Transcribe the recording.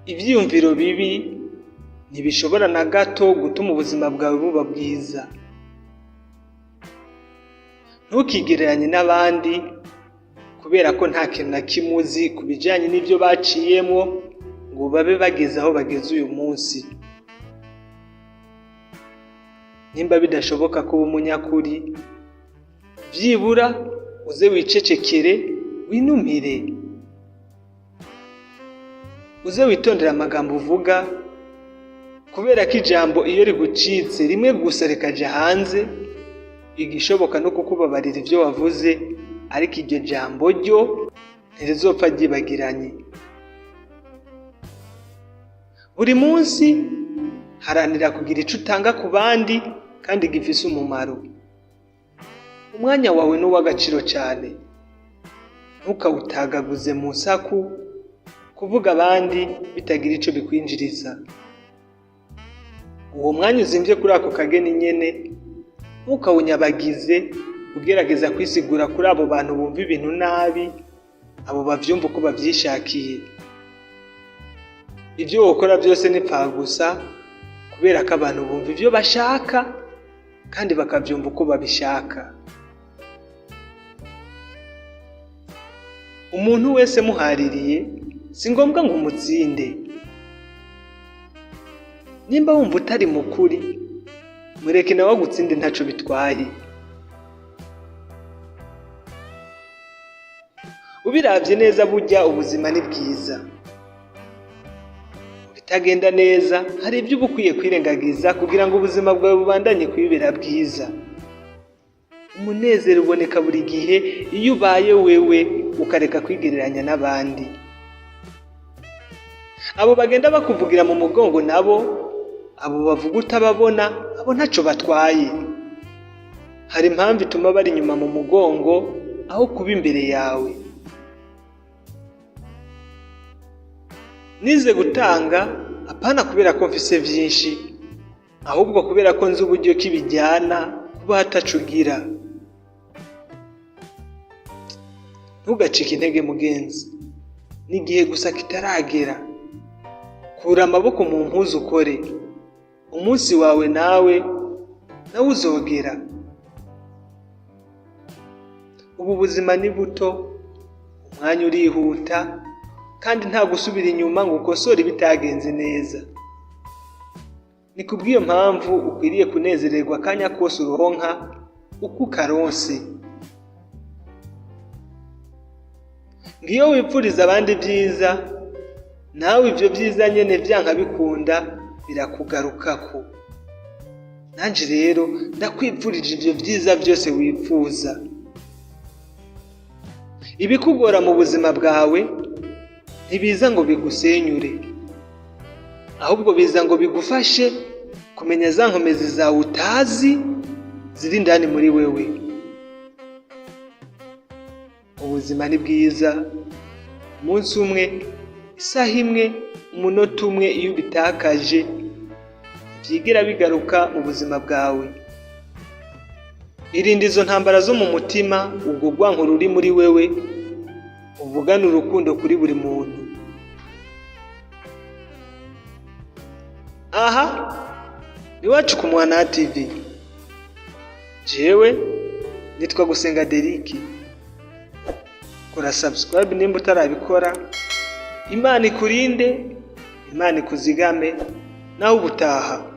Ivyiyumviro bibi ntibishobora na gato gutuma ubuzima bwawe buba bwiza. Ntukigereranye n'abandi, kubera ko nta kintu na kimwe uzi ku bijanye n'ivyo baciyemwo ngo babe bageze aho bageze uyu munsi. Nimba bidashoboka kuba umunyakuri, vyibura uze wicecekere, winumire. Uze witondere amagambo uvuga, kubera ko ijambo iyo rigucitse rimwe gusa rikaja hanze, igishoboka no kukubabarira ivyo wavuze, ariko iryo jambo ryo ntirizopfa ryibagiranye. Buri munsi haranira kugira ico utanga ku bandi kandi gifise umumaro. Umwanya wawe ni uw'agaciro cane, ntukawutagaguze mu nsaku, kuvuga abandi bitagira ico bikwinjiriza. Uwo mwanya uzimvye kuri ako kageni nyene, ntukawunyabagize ugerageza kwisigura kuri abo bantu bumva ibintu nabi, abo bavyumva uko bavyishakiye. Ivyo wokora vyose ni gusa, kubera ko abantu bumva ivyo bashaka kandi bakavyumva uko babishaka. Umuntu wese muhaririye, si ngombwa ngo umutsinde. Nimba wumva utari mukuri, mureke nawe agutsinde, ntaco bitwaye. Ubiravye neza, burya ubuzima ni bwiza. Mu bitagenda neza hari ibyo uba ukwiye kwirengagiza kugira ngo ubuzima bwawe bubandanye kwibera bwiza. Umunezero uboneka buri gihe iyo ubaye wewe, ukareka kwigereranya n'abandi. Abo bagenda bakuvugira mu mugongo nabo, abo bavuga utababona, abo ntaco batwaye. Hari impamvu ituma bari inyuma mu mugongo aho kuba imbere yawe. Nize gutanga, apana kubera ko mfise vyinshi, ahubwo kubera ko nzi uburyo ki bijyana kuba ataco ugira. Ntugacike intege mugenzi, ni igihe gusa kitaragera. Kura amaboko mu mpuzu ukore, umunsi wawe nawe uzogera. Ubu buzima ni buto, umwanya urihuta, kandi nta gusubira inyuma ngo ukosore ibitagenze neza. Ni kubw'iyo mpamvu ukwiriye kunezererwa akanya kose uronka uko ukaronse. Ngiyo wipfuriza abandi ibyiza, nawe ivyo byiza nyene vyanka bikunda birakugarukako. Nanje rero ndakwipfurije ivyo vyiza byose wipfuza. Ibikugora mu buzima bwawe ntibiza ngo bigusenyure, ahubwo biza ngo bigufashe kumenya za nkomezi zawe utazi ziri indani muri wewe. Ubuzima ni bwiza, umunsi umwe, isaha imwe, umunota umwe, iyo ubitakaje ntibyigera bigaruka mu buzima bwawe. Irinde izo ntambara zo mu mutima, ubwo rwanko ruri muri wewe, uvugane urukundo kuri buri muntu. Aha iwacu ku Mwana TV, jewe nitwa Gusenga Deriki. Kora subscribe nimba utarabikora. Imana ikurinde, Imana ikuzigame, nawe ubutaha.